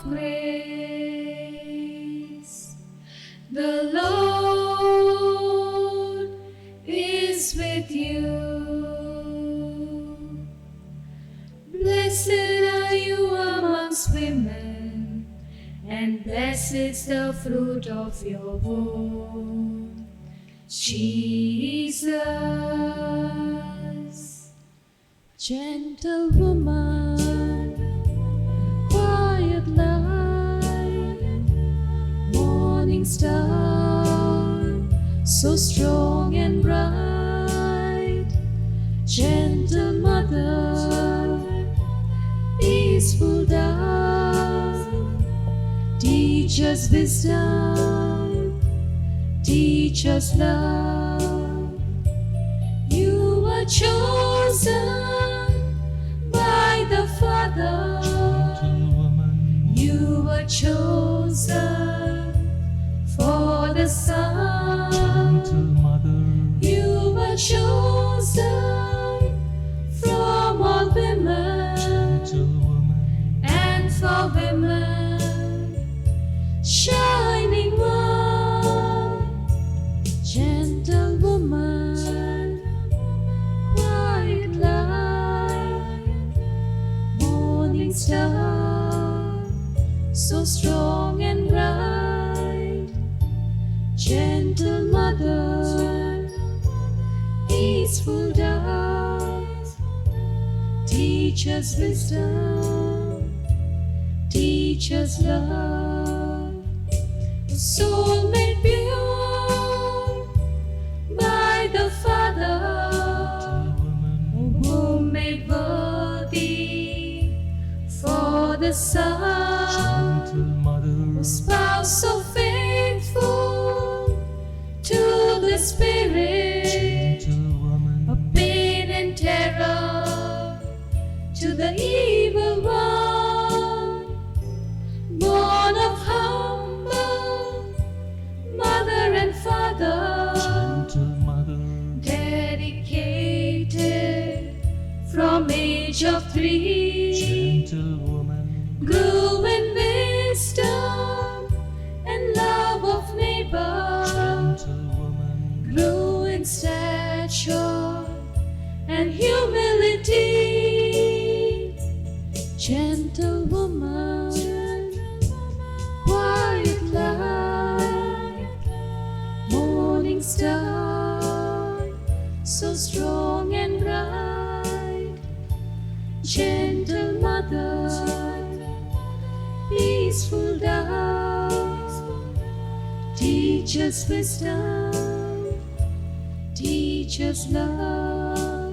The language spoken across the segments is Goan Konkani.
of grace. The Lord is with you. Blessed are you amongst women, and blessed is the fruit of your womb, Jesus. Gentle woman, quiet light, morning star, so strong and bright, gentle mother, peaceful dove, teach us wisdom, teach us love. You were chosen by the Father. Gentle woman, You were chosen for the Son. Gentle mother, You were chosen from all women gentle woman, and for women, shining one, gentle woman, quiet light, morning star, so strong and bright, gentle mother, peaceful dove, teach us wisdom, teach us love. Soul made pure by the Father, gentle woman, womb made worthy for the Son, gentle mother, spouse so faithful to the Spirit, gentle woman, a pain and terror to the evil one, born of humble mother and father, gentle mother, dedicated from age of 3, gentle woman, grew in wisdom and love of neighbor, gentle woman, grew in stature and humility. Gentle woman, quiet light, morning star, so strong and bright. Gentle mother, peaceful dove, teach us wisdom, teach us love.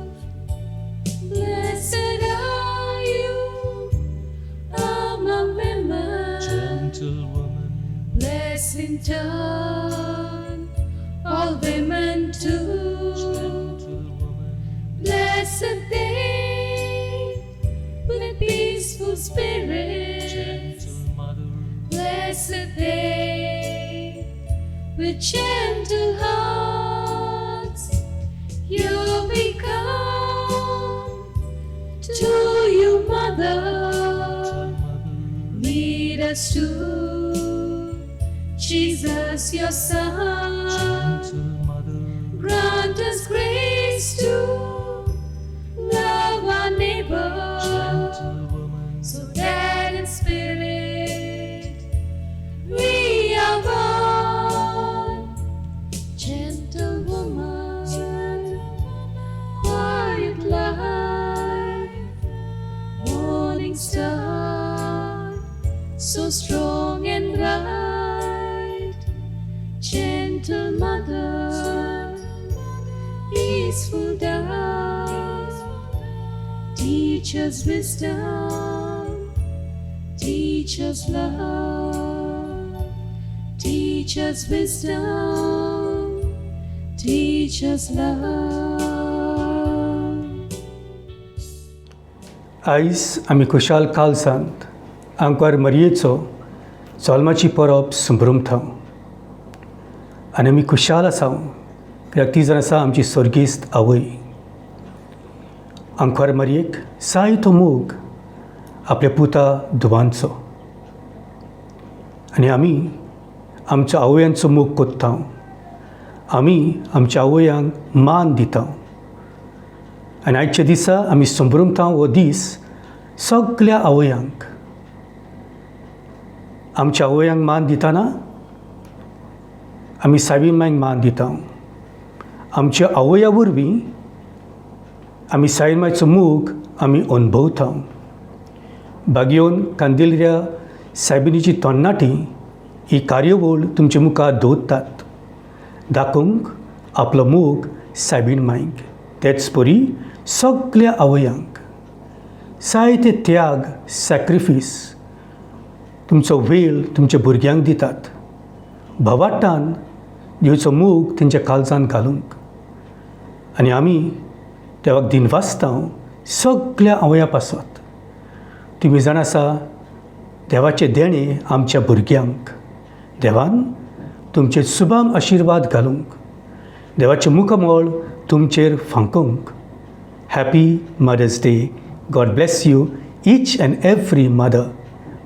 Blessed are you among women, gentle woman, blessed in turn all women too. Gentle woman, Blessed they with peaceful spirits, gentle mother, blessed they with gentle hearts. You we come to you, Mother. Gentle mother, Lead us to Jesus, your Son. Gentle mother, Grant us grace to love our neighbor, gentle woman, so that in spirit we are one. Gentle woman, quiet light, morning star, so strong and bright. Gentle mother, peaceful dove, teach us wisdom, teach us love, teach us wisdom, teach us love. आयज आमी खुशाल कालसांत आंकवार मरयेचो जल्माची परब संभ्रमता आनी आमी खुशाल आसा कित्याक ती जावन आसा आमची सर्गेस्त आवय. आंकवार मरयेक जायतो मोग आपल्या पुता धुवांचो. आनी आमी आमच्या आवयांचो मोग कोत्ता, आमी आमच्या आवयांक मान दिता. आनी आयच्या दिसा आमी संभ्रमता हो दीस सगल्या आवयांक. आमच्या आवयांक मान दितना आमी सायबीण मायक मान दिता. आमच्या आवया वरवीं आमी सायबीण मायचो मोग आमी अणभवता. बागयोन कांदिल्ल्या सायबिणीची तोन्नाटी ही कार्यावळ तुमचे मुखार दवरतात दाखोवंक आपलो मोग सायबीण मायक. तेच परी सगल्या आवयांक जायते त्याग, सॅक्रिफीस, तुमचो वेळ तुमच्या भुरग्यांक दितात, भवाटान दिवचो मोग तेंच्या काळजान घालूंक. आनी आमी देवाक दिनवासता सगल्या आवया पासत. तुमी जाणा आसा, देवाचें देणें आमच्या भुरग्यांक. देवान तुमचेर सुबाम आशिर्वाद घालूंक, देवाचें मुखमळ तुमचेर फांकोवंक. Happy Mother's Day. God bless you, each and every mother.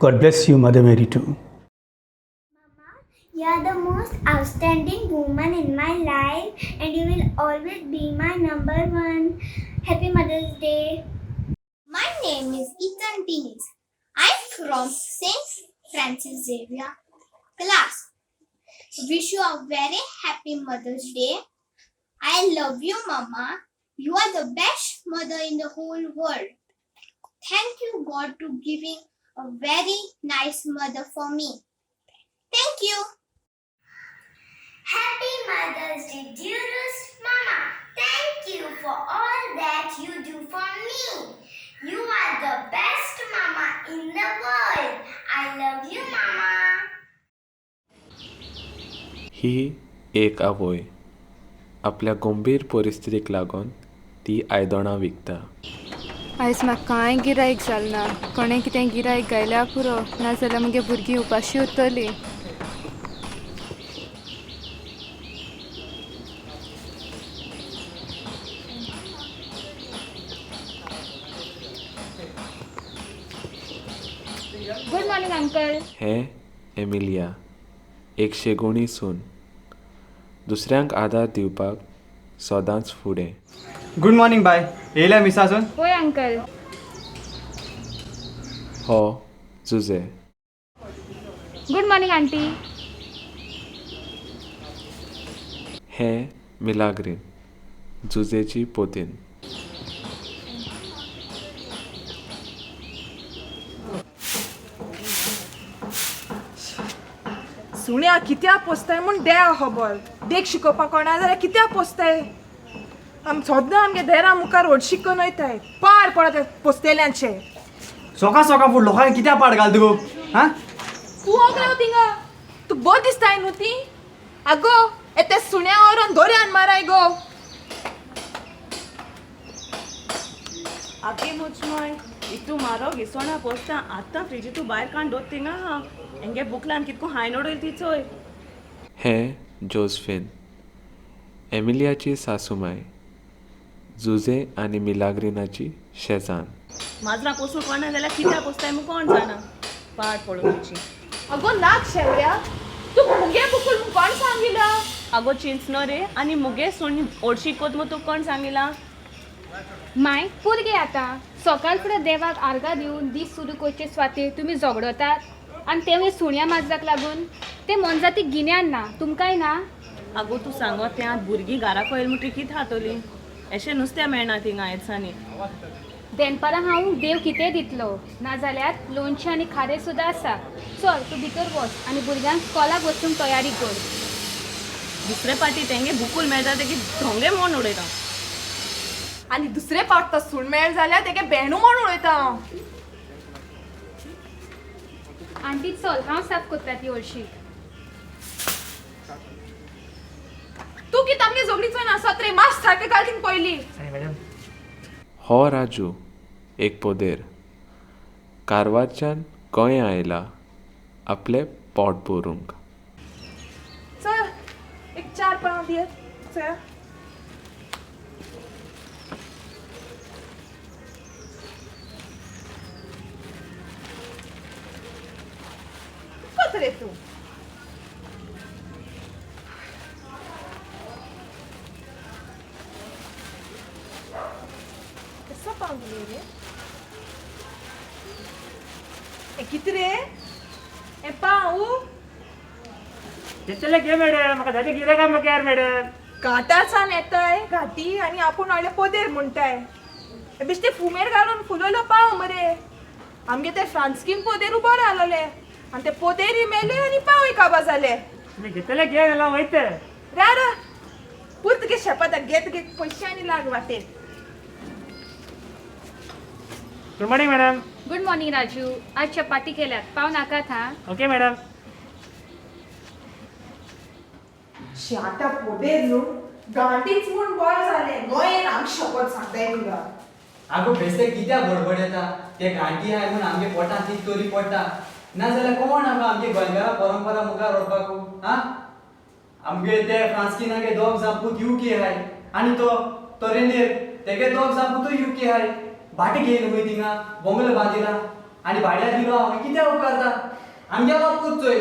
God bless you, Mother Mary too. You are the most outstanding woman in my life and you will always be my number one. Happy Mother's Day. My name is Ethan Pines. I'm from St. Francis Xavier class. Wish you a very happy Mother's Day. I love you, Mama. You are the best mother in the whole world. Thank you, God, to giving a very nice mother for me. Thank you. Happy Mother's Day, dearest Mama. Thank you for all that you do for me. You are the best mama in the world. I love you, Mama. ही एक आवय. आपल्या गंभीर परिस्थितीक लागून ती आयदनां विकता. आयज म्हाका कांय गिरायक जालें ना. कोणें कितें गिरायक गायल्या पुरो, नाजाल्यार मुगे भुरगीं उपाशी उरतलीं. Good morning uncle. हें एमिलिया, एक शेगुणी सून, दुसऱ्यांक आदार दिवपाक सदांच फुडें. गुड मॉर्निंग बाय. येयल्या मिसासून? होय अंकल. हो जुजे. Good morning aunty. हें मिलाग्रीन, जुजेची पोतीन. सुण्या कित्या पोसताय म्हूण देवा खबर. देख शिकोवपाक कोणा जाल्यार कित्या पोसताय? आम सद्दां आमगे देरा मुखार हळशीक करून वयताय. पाड पडत पोसतेल्यांचे. सोका सोका फूड लोकांक कित्या पाड घालता गो? हा, तूं ओगराव थिंगा. तुका बरें दिसताय न्हू ती? आगो, ए ते सुण्या व्हरोन दोऱ्यान माराय गो. आगे मुजमाय, इतू मारो घिसोणा पोसता आतां फ्रिजी तूं भायर काण दोत थिंगा आहा. हेंगे बुकलान कितको हायन उडयल ती चोय. हें जोजफीन, एमिलियाची सासूमाय, जुजे आनी मिलाग्रिनाची शेजान. माजरां पोसूं कोणा जाल्यार कित्याक पोसताय म्हूण कोण जाणा. पाड पडूं तुजी. आगो नाक शेवड्या, तुका मुगे बुकूल म्हूण कोण सांगिला? आगो चिंच न्हू रे, आनी मुगे सून ओडशी कोत म्हूण तुका कोण सांगिला? माय पुरगे आतां सकाळ फुडें देवाक आर्गां दिवन दीस सुरू करचे स्वातीर तुमी झगडतात आनी तेवूय सुण्या माजराक लागून. ते मोनजातीक गिन्यान ना, तुमकांय ना. आगो तूं सांगो तें आतां भुरगीं घरा कोयल म्हणटकीर कितें खातलीं? एशें नुस्तें मेळना थिंगा दिसांनी. देनपारां हांव देव कितेंय दितलो, नाजाल्यार लोणचें आनी खारें सुद्दां आसा. चल तूं भितर वच आनी भुरग्यांक स्कॉलाक वचूंक तयारी कर. दुसरे पाटी तेंगे बुकूल मेळटा तेगे धोंगे मोण उडयता. आनी दुसरे पावट तो सूण मेळ जाल्यार तेगे बेणू म्हूण उडयता हांव. आंटी चल, हांव साफ करता ती हळशीक. तूं कितें आमगे झगडी चोयन आसत रे? मास्क सारकें घाल थिंग पयलीं. हो राजू, एक पोदेर, कारवारच्यान गोंया आयला आपलें पोट भरूंक. चल एक चार पाव दियात चल. तर तूं. कसो पाव दिले रे? हे कितें रे? हे पाव? घेतले घे मॅडम, म्हाका जाती गिरायका मुखार मॅडम. घाटासान येताय घाटी आनी आपूण हाडले पदेर म्हणटाय. बेश्टे फुमेर घालून फुलयलो पाव मरे. आमगे ते फ्रांस्कीन पोदेर उबो रावलोले आनी ते पोदेरूय मेले आनी पावय काबा जाले. तुमी घेतले घे नाल्यार वयता. रा रा पूर तुगे शेपाताक घे तुगे पयशे आनी लाग वाटेर. Good morning madam. Good morning Raju. आज चपाती केल्यात, पाव नाकात हा. Okay madam. शी आतां पोदेर न्हू गांठीच म्हूण बरें जालें. गोंयन आम शपथ सांगताय तुका. आगो बेस्ते कित्याक बडबड येता? ते घांटी आहाय म्हूण आमगे पोटांत ती तोरी पडटा. नाजाल्यार कोण आमकां आमगे गोंयकारा परंपरा मुखार व्हरपाकू? आं, आमगे ते फ्रांस्किनागे दोग जाण पूत युके आहाय आनी तो तो रेंदेर तेगे दोग जाण पुतूय युके आहाय. भाट घेयन वय थिंगा बोंगलो बांदिला आनी भाड्या दिलो हांव कित्याक उपकारता? आमगेलो पूत चोय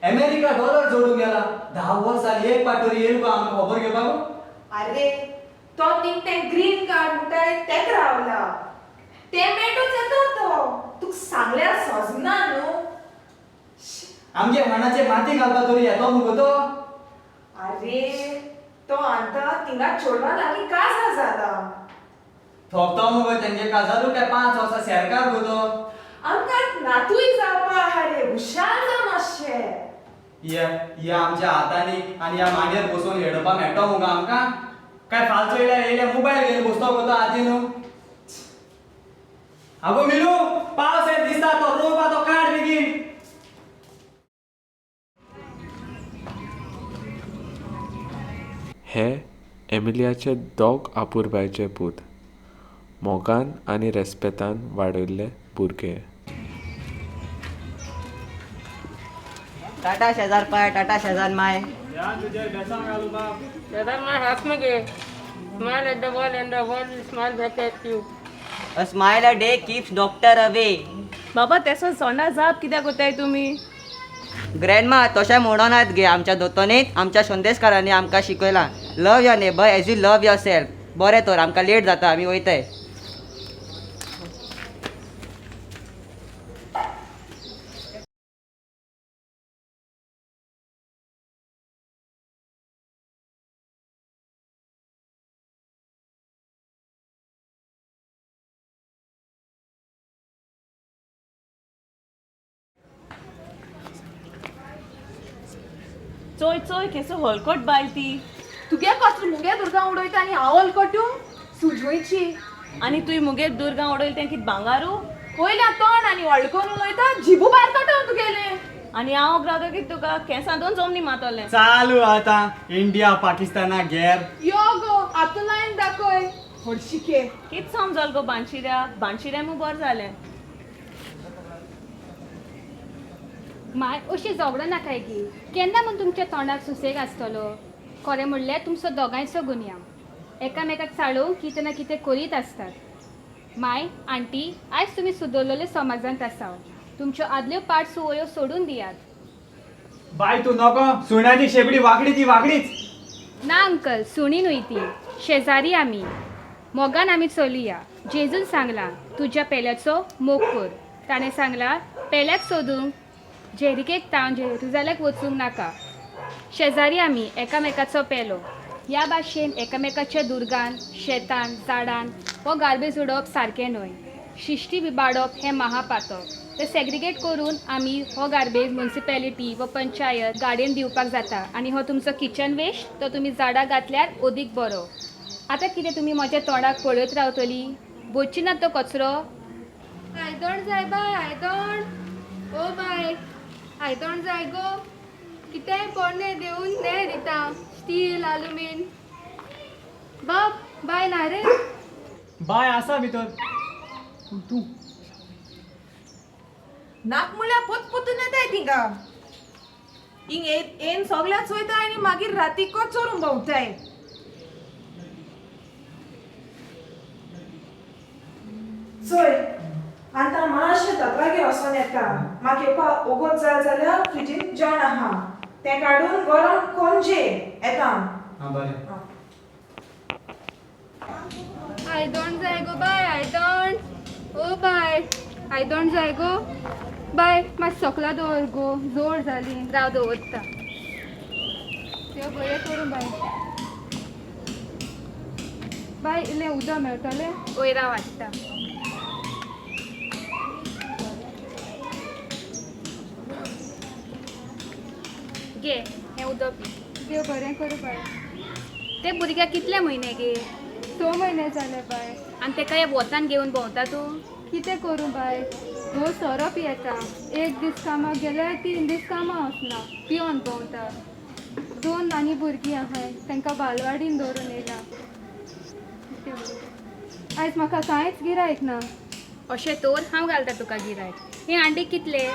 अमेरिका डॉलर जोडूंक गेला. 10 वर्सां जालीं एक पाट तरी येयलो गो आमकां खबर घेवपाक. आरे तो थिंग तें ग्रीन कार्ड म्हणटाय तेक रावला. तें मेटूच येता तो. तुका सांगल्यार सोजना न्हू. आमगे माणाचे माती घालपा तरी येतो मुगो तो. आरे तो आतां थिंगा चेडवा लागीं काजार जाला. थोपतो मुगो तेंगे काजारू काय 5 वर्सां सरकार गो तो. आमकां नातूय जावपा आहा रे. हुशार जा मातशें. या या आमच्या हातांनी आनी ह्या मांडयेर बसोवन हेडोवपा मेळटो मुगो आमकां? काय फालचो येयल्यार येयल्या मोबायल घेवन बसतो गो तो हातीन न्हू. आगो मिलू, पावस येत दिसता तो रोवपा तो काड बेगीन. हे एमिलियाचे दोग आपुरबायचे पूत, मोगान आनी रेस्पेतान वाडयल्ले भुरगे. टाटा शेजार पाय, टाटा शेजार my. शेजार my हास मगे. Smile at the world and the world will smile back at you. A smile a day keeps doctor away. बाबा तेसो सोंडा जाप कित्याक कोताय तुमी? ग्रँडमा तशें म्हणोनात गे. आमच्या दोतोनीत आमच्या संदेशकारांनी आमकां शिकयलां, love your neighbour as you love yourself. बरें तर आमकां लेट जाता, आमी वयताय. चोय चोय केसो हलकट बायल ती. तुगे कचरो मुगे दुर्गां उडयता आनी हांव हलकटू सुजवयची. आनी तुवें मुगे दुर्गां उडयलें तें कितें भांगारू? वयल्या तोंड आनी व्हडकोन उलयता, जिबू भायर काडटा तुगेलें. आनी हांव रावता कितें तुका केंसां दोन जमनी मारतलें. चालू आतां इंडिया पाकिस्ताना गेर. यो गो आतां लायन दाखय हरशिके. कितें समजल गो बानशिऱ्या? बानशिऱ्या मू बरें जालें. माय अशी झगडो नाकाय गी. केन्ना म्हूण तुमच्या तोंडाक सुसेग आसतलो? खरें म्हणल्यार तुमचो दोगांयचो गुन्यांव. एकामेकाक चाळोवंक कितें ना कितें करीत आसतात. माय आंटी, आयज तुमी सुदरलेले समाजांत आसा. तुमच्यो आदल्यो पाड सुवयो सोडून दियात. बाय तूं नको सुण्याची शेपडी वांकडी ती वांकडीच. ना अंकल, सुणी न्हय ती, शेजारी आमी. मोगान आमी चलुया. जेजून सांगलां तुज्या पेल्याचो मोग कर. ताणें सांगलां पेल्याक सोदूंक जेरिकेक तावन जेरुजाल्याक वचूंक नाका. शेजारी आमी, एकामेकाचो पेलो. ह्या भाशेन एकामेकाच्या दुर्गान, शेतान, झाडान हो गार्बेज उडोवप सारकें न्हय. शिश्टी विबाडप हें महापातक. ते सेग्रिगेट करून आमी हो गार्बेज मुन्सिपेलिटी व पंचायत गाडयेन दिवपाक जाता. आनी हो तुमचो किचन वेस्ट तो तुमी झाडां घातल्यार अदीक बरो. आतां कितें तुमी म्हज्या तोंडाक पळयत रावतली? बोची ना तो कचरो. आयदण जाय बाय, आयदण. ओ बाय, आयदण जाय गो. कितेंय पोरणें देवन नें दिता, स्टील आलुमीन. बाब बाय ना रे? बाय आसा भितर. पूण तूं नाक म्हणल्यार पोत पोतून येताय थिंगा. हिंग येन सगळ्या चोयता आनी मागीर रातीको चोरून भोंवताय. चोय आतां मातशें मातशें दोतोरागेर वचोन येता. म्हाका येवपा वोगोत जाल जाल्यार फ्रिजीन जेवण आहा तें काडून गरम कोन्न जेय. येता हांव. आं बरें. आयदोण जाय गो बाय, आयदोण. ओ बाय, आयदोण जाय गो बाय. मातशें सोकला दवर गो, जोड जाली. राव दवरता. देव बरें करूं बाय. बाय इल्लें उदक मेळटलें? वयर राव हाडटा. घे हें उदक पी. देव बरें करूं बाय. ते भुरग्याक कितले म्हयने गे? 6 म्हयने जाले बाय. आनी तेका ह्या वोतान घेवन भोंवता तूं? कितें करूं बाय, घोव सोरो पियेता. एक दीस कामाक गेल्यार 3 दीस कामाक वचना, पियोन भोंवता. 2 आनी भुरगीं आहाय, तांकां बालवाडीन दवरून येयला. आयज म्हाका कांयच गिरायक ना. अशें तर हांव घालता तुका गिरायक. हे आंडे कितले?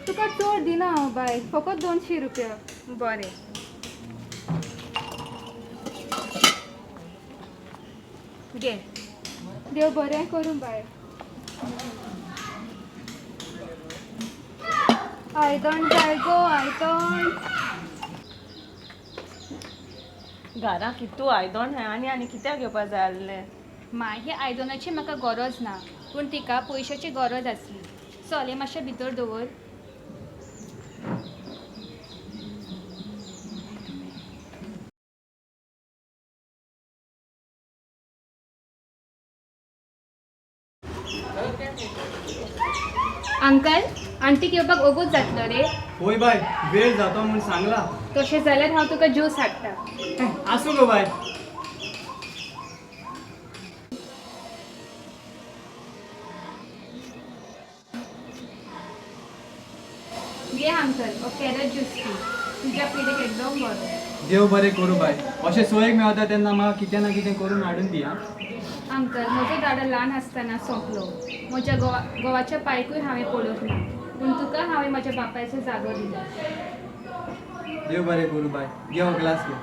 तुका चड दिना हांव बाय, फकत 200 रुपया. बरें. घे. देव बरें करूं बाय. आयदण जाय गो, आयदण. घरा कितू आयदोण हाय आनी आनी कित्याक घेवपा जाय आसलें? माय, ह्या आयदनाची म्हाका गरज ना, पूण तिका पयशाची गरज आसली. चल हें मातशें भितर दवर. अंकल, आंटीक येवपाक ओगोत जातलो रे? होय बाय, वेळ जातो म्हूण सांगला. तशें जाल्यार हांव तुका ज्यूस हाडटा. आसूं गो बाय. घे अंकल, हो कॅरट ज्यूस पी. तुज्या पिडेक एकदम बरो. देव बरें करूं बाय. अशें सोयेक मेळता तेन्ना म्हाका कितें ना कितें करून हाडून दी. आं अंकल, म्हजो दाडो ल्हान आसतना सोंपलो. म्हज्या गोवाच्या पायकूय हांवें पळोवंक ना, पूण तुका हांवें म्हज्या बापायचो जागो दिलो. देव बरें करूं बाय. घे हो ग्लास घे.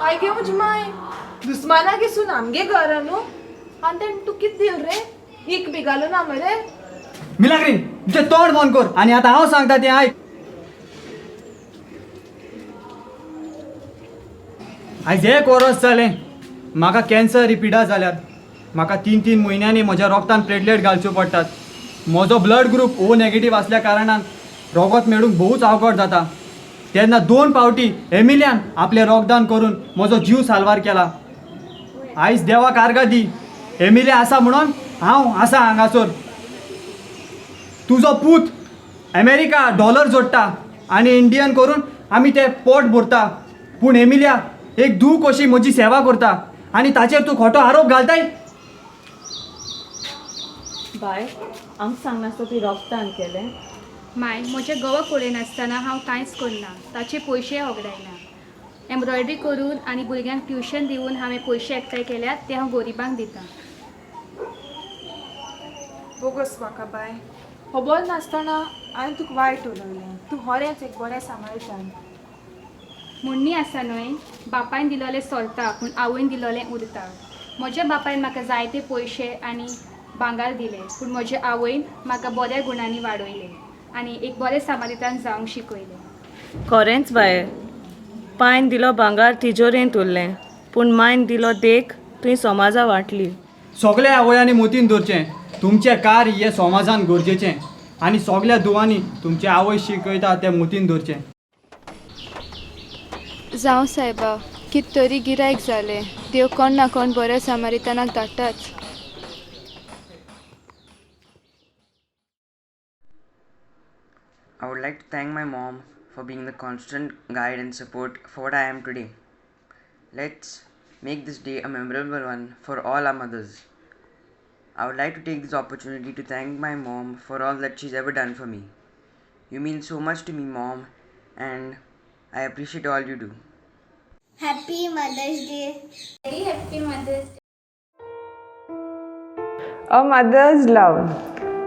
I गे म्हजी माय, दुस्माना घेसून आमगे घरा न्हू, आनी तेणें तुका कितें दिल रे? एक बी घालूं ना मरे. मिलाग्रीन, तुजें तोंड बंद कर आनी आतां हांव सांगता तें आयक. आयज एक वरस जालें म्हाका कॅन्सर ही पिडा जाल्यार. म्हाका 3-3 म्हयन्यांनी म्हज्या रोगतान प्लेटलेट घालच्यो पडटात. म्हजो ब्लड ग्रूप ओ नेगेटीव आसल्या कारणान रोगत मेळूंक भोवच अवघड जाता. तेन्ना 2 फावटी एमिल्यान आपलें रोगदान करून म्हजो जीव साल्वार केला. आयज देवाक आर्गां दी, एमिल्या आसा म्हणून हांव आसा हांगासर. तुजो पूत अमेरिका डॉलर जोडटा आनी इंडियन करून आमी ते पोट भरता, पूण एमिल्या एक धूव कशी म्हजी सेवा करता आनी ताचेर तूं खोटो आरोप घालताय. बाय, आमकां सांगनासतो ती रोगतान केलें. माय, म्हज्या घोवाक पळयनासतना हांव कांयच करना, ताचे पयशे होगडायना. एम्ब्रॉयडरी करून आनी भुरग्यांक ट्युशन दिवन हांवें पयशे एकठांय केल्यात, ते हांव गरिबांक दितां. बोगस म्हाका बाय, खबर नासतना हांवें तुका वायट उलयलें. तूं खरेंच एक बरें सांबाळटान. म्हणणी आसा न्हय, बापायन दिलोलें सोलता पूण आवयन दिलोलें उरता. म्हज्या बापायन म्हाका जायते पयशे आनी भांगर दिले, पूण म्हज्या आवयन म्हाका बऱ्या गुणांनी वाडयलें आनी एक बरें समाजितान जावंक शिकयलें. खरेंच बाये, पायन दिलो भांगार तिजोरेंत उरलें, पूण मायन दिलो देख तुवें समाजा वांटली. सगल्या आवयांनी मोतीन दवरचें, तुमचें कार्य हें समाजान गरजेचें आनी सगल्या धुवांनी तुमचे आवय शिकयता तें मोतीन दवरचें. जावं सायबा, कित तरी गिरायक जालें. देव कोण ना कोण बऱ्या सामारितानाक धाडटाच. I would like to thank my mom for being the constant guide and support for what I am today. Let's make this day a memorable one for all our mothers. I would like to take this opportunity to thank my mom for all that she's ever done for me. You mean so much to me, Mom, and I appreciate all you do. Happy Mother's Day. Very happy Mother's Day. A mother's love.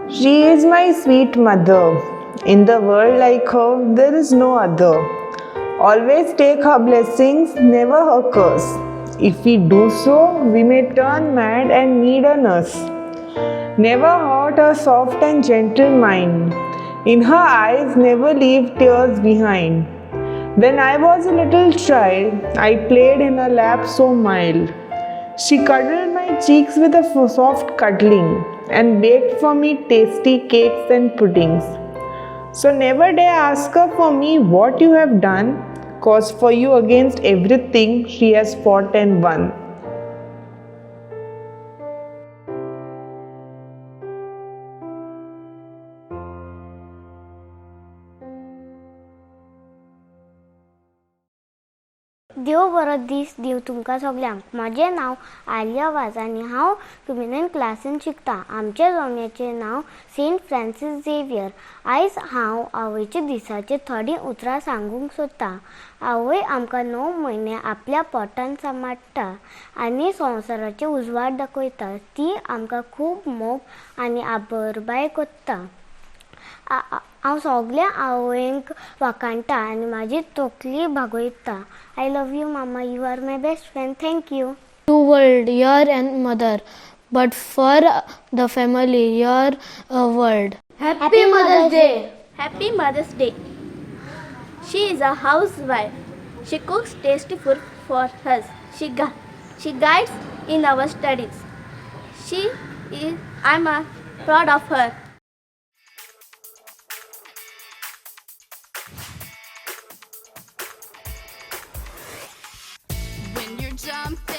She is my sweet mother. In the world like her, there is no other. Always take her blessings, never her curse. If we do so, we may turn mad and need a nurse. Never hurt her soft and gentle mind. In her eyes, never leave tears behind. When I was a little child, I played in her lap so mild. She cuddled my cheeks with a soft cuddling and baked for me tasty cakes and puddings. So never dare ask her for me what you have done, cause for you against everything she has fought and won. देव बरो दीस दिवं तुमकां सगल्यांक. म्हजें नांव आलिया वाज आनी हांव क्युमिनन क्लासीन शिकता. आमच्या जम्याचें नांव सेंट फ्रांसीस झेवियर. आयज हांव आवयच्या दिसाचेर थोडीं उतरां सांगूंक सोदतां. आवय आमकां 9 म्हयने आपल्या पोटान सांबाळटा आनी संवसाराचें उजवाड दाखयता. ती आमकां खूब मोग आनी आबरबाय करता. हांव सगल्या आवयंक वाखाणटा आनी म्हाजी तकली भागयता. I love you mama, you are my best friend. Thank you. Two world, your and mother, but for the family, your world. Happy Mother's Day. Happy Mother's Day. She is a housewife. She cooks tasty food for us. She guides in our studies. I'm proud of her. When you're jumping